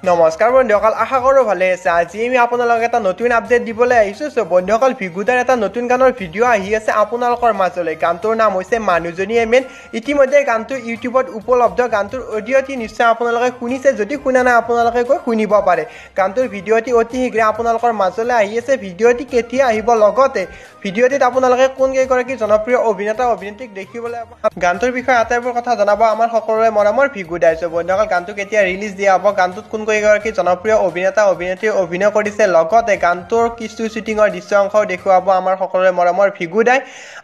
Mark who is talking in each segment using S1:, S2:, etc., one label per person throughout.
S1: নমস্কাৰ বন্ধুসকল, আশা কৰোঁ ভালে আছে। আজি আমি আপোনালোকক এটা নতুন আপডেট দিবলৈ আহিছোঁ। চ' বন্ধুসকল, ভিগুদাৰ এটা নতুন গানৰ ভিডিঅ' আহি আছে আপোনালোকৰ মাজলৈ। গানটোৰ নাম হৈছে মানুহজনীয়ে মেইন। ইতিমধ্যে গানটো ইউটিউবত উপলব্ধ। গানটোৰ অডিঅ'টি নিশ্চয় আপোনালোকে শুনিছে, যদি শুনা নাই আপোনালোকে গৈ শুনিব পাৰে। গানটোৰ ভিডিঅ'টি অতি শীঘ্ৰে আপোনালোকৰ মাজলৈ আহি আছে। ভিডিঅ'টি কেতিয়া আহিব, লগতে ভিডিঅ'টিত আপোনালোকে কোন কেইগৰাকী জনপ্ৰিয় অভিনেতা অভিনেত্ৰীক দেখিবলৈ, গানটোৰ বিষয়ে আটাইবোৰ কথা জনাব আমাৰ সকলোৰে মৰমৰ ভিগুদাই। চ' বন্ধুসকল, গানটো কেতিয়া ৰিলিজ দিয়া হ'ব, গানটোত কোন কেইগৰাকী জনপ্ৰিয় অভিনেতা অভিনেত্ৰী অভিনয় কৰিছে, লগতে গানটোৰ কিছু শ্বুটিঙৰ দৃশ্য অংশও দেখুৱাব আমাৰ সকলোৰে মৰমৰ ভিগুদাই।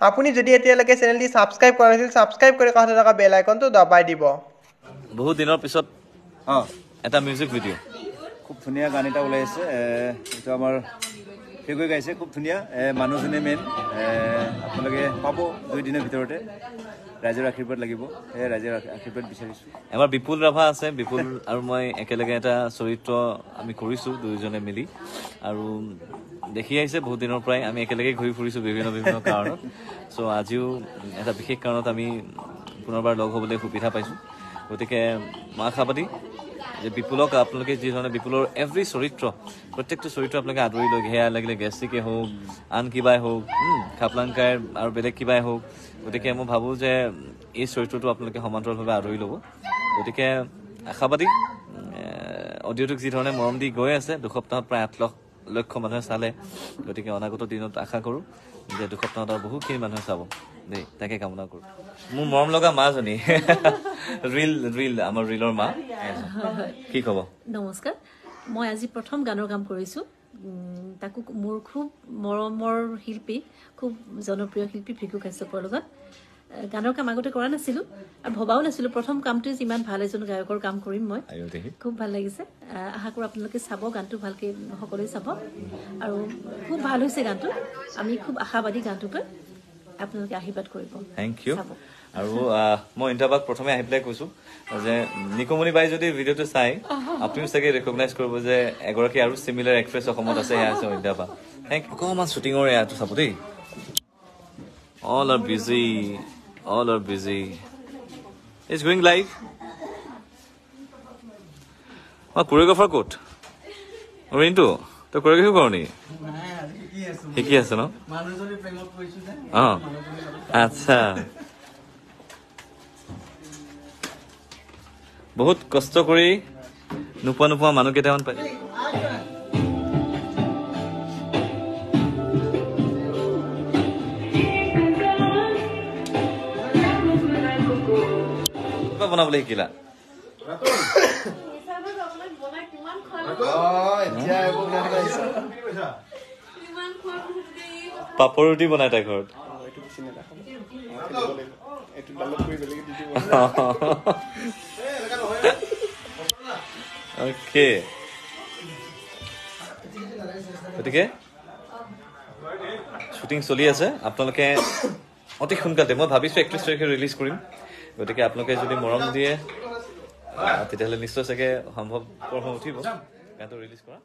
S1: আপুনি যদি এতিয়ালৈকে চেনেলটি ছাবস্ক্ৰাইব কৰা নাছিল, ছাবস্ক্ৰাইব কৰি কাষতে থকা বেল আইকনটো দবাই দিব।
S2: বহুত দিনৰ পিছত এটা মিউজিক ভিডিঅ',
S3: খুব ধুনীয়া গান এটা ওলাই আছে। এইটো আমাৰ ভিগুই গাইছে, খুব ধুনীয়া। মানুহজনে মেইন। আপোনালোকে পাব 2 দিনৰ ভিতৰতে। ৰাইজৰ আশীৰ্বাদ লাগিব, সেয়ে ৰাইজৰ আশীৰ্বাদ বিচাৰিছোঁ।
S2: এবাৰ বিপুল ৰাভা আছে, বিপুল আৰু মই একেলগে এটা চৰিত্ৰ আমি কৰিছোঁ দুয়োজনে মিলি। আৰু দেখি আহিছে বহুত দিনৰ পৰাই আমি একেলগে ঘূৰি ফুৰিছোঁ বিভিন্ন বিভিন্ন কাৰণত। চ' আজিও এটা বিশেষ কাৰণত আমি পুনৰবাৰ লগ হ'বলৈ সুবিধা পাইছোঁ। গতিকে মই আশাবাদী যে বিপুলক আপোনালোকে যি ধৰণে বিপুলৰ এভৰি চৰিত্ৰ, প্ৰত্যেকটো চৰিত্ৰ আপোনালোকে আদৰি লয়, সেয়া লাগিলে গেষ্ট্ৰিকে হওক, আন কিবাই হওক, খাপলাংকাইৰ আৰু বেলেগ কিবাই হওক, গতিকে মই ভাবোঁ যে এই চৰিত্ৰটো আপোনালোকে সমান্তৰালভাৱে আদৰি ল'ব। গতিকে আশাবাদী, অডিঅ'টোক যি ধৰণে মৰম দি গৈ আছে, 2 সপ্তাহত প্ৰায় 8 লক্ষ মানুহে চালে। গতিকে অনাগত দিনত আশা কৰোঁ যে 2 সপ্তাহত আৰু বহুখিনি মানুহে চাব দেই, তাকে কামনা কৰোঁ। মোৰ মৰম লগা মাজনী, ৰিল ৰিল আমাৰ ৰিলৰ মা, কি ক'ব?
S4: নমস্কাৰ, মই আজি প্ৰথম গানৰ কাম কৰিছোঁ, তাকো মোৰ খুব মৰমৰ শিল্পী, খুব জনপ্ৰিয় শিল্পী ভৃগু কাশ্যপৰ লগত। গানৰ কাম আগতে কৰা নাছিলোঁ আৰু ভবাও নাছিলোঁ প্ৰথম কামটোৱে যে ইমান ভাল এজন গায়কৰ কাম কৰিম মই। খুব ভাল লাগিছে। আশা কৰোঁ আপোনালোকে চাব গানটো, ভালকৈ সকলোৱে চাব আৰু খুব ভাল হৈছে গানটো। আমি খুব আশাবাদী গানটোক লৈ, আপোনালোকে আশীৰ্বাদ কৰিব।
S2: Thank U. আৰু মই ইণ্টাৰবাক প্ৰথমে আহি পেলাই কৈছোঁ যে নিকুমণি বাই যদি ভিডিঅ'টো চাই, আপুনিও চাগে ৰেকগনাইজ কৰিব যে এগৰাকী আৰু চিমিলাৰ এক্ট্ৰেছ অসমত আছে, সেয়া আছে ইণ্টাৰবা। Thank অকণমান শ্বুটিঙৰ এয়াটো চাব দেই। All are busy, all are busy, is going live. অঁ, কোৰিঅ'গ্ৰাফাৰ ক'ত? ৰিণ্টু, তই কোৰিঅ'গ্ৰাফি কৰ নেকি? শিকি আছ ন? অঁ, আচ্ছা। বহুত কষ্ট কৰি নোপোৱা নোপোৱা মানুহ কেইটামান পাই। বনাবলৈ শিকিলা? পাপৰ ৰুটি বনাই তাই ঘৰত।
S1: এইটো বেছি নেৰাখো, এইটো ডাউনলোড কৰি বেলেগে দি দিব।
S2: অ'কে, গতিকে শ্বুটিং চলি আছে। আপোনালোকে অতি সোনকালে, মই ভাবিছোঁ 31 তাৰিখে ৰিলিজ কৰিম। গতিকে আপোনালোকে যদি মৰম দিয়ে, তেতিয়াহ'লে নিশ্চয় চাগে সম্ভৱপৰ হৈ উঠিব গানটো ৰিলিজ কৰা।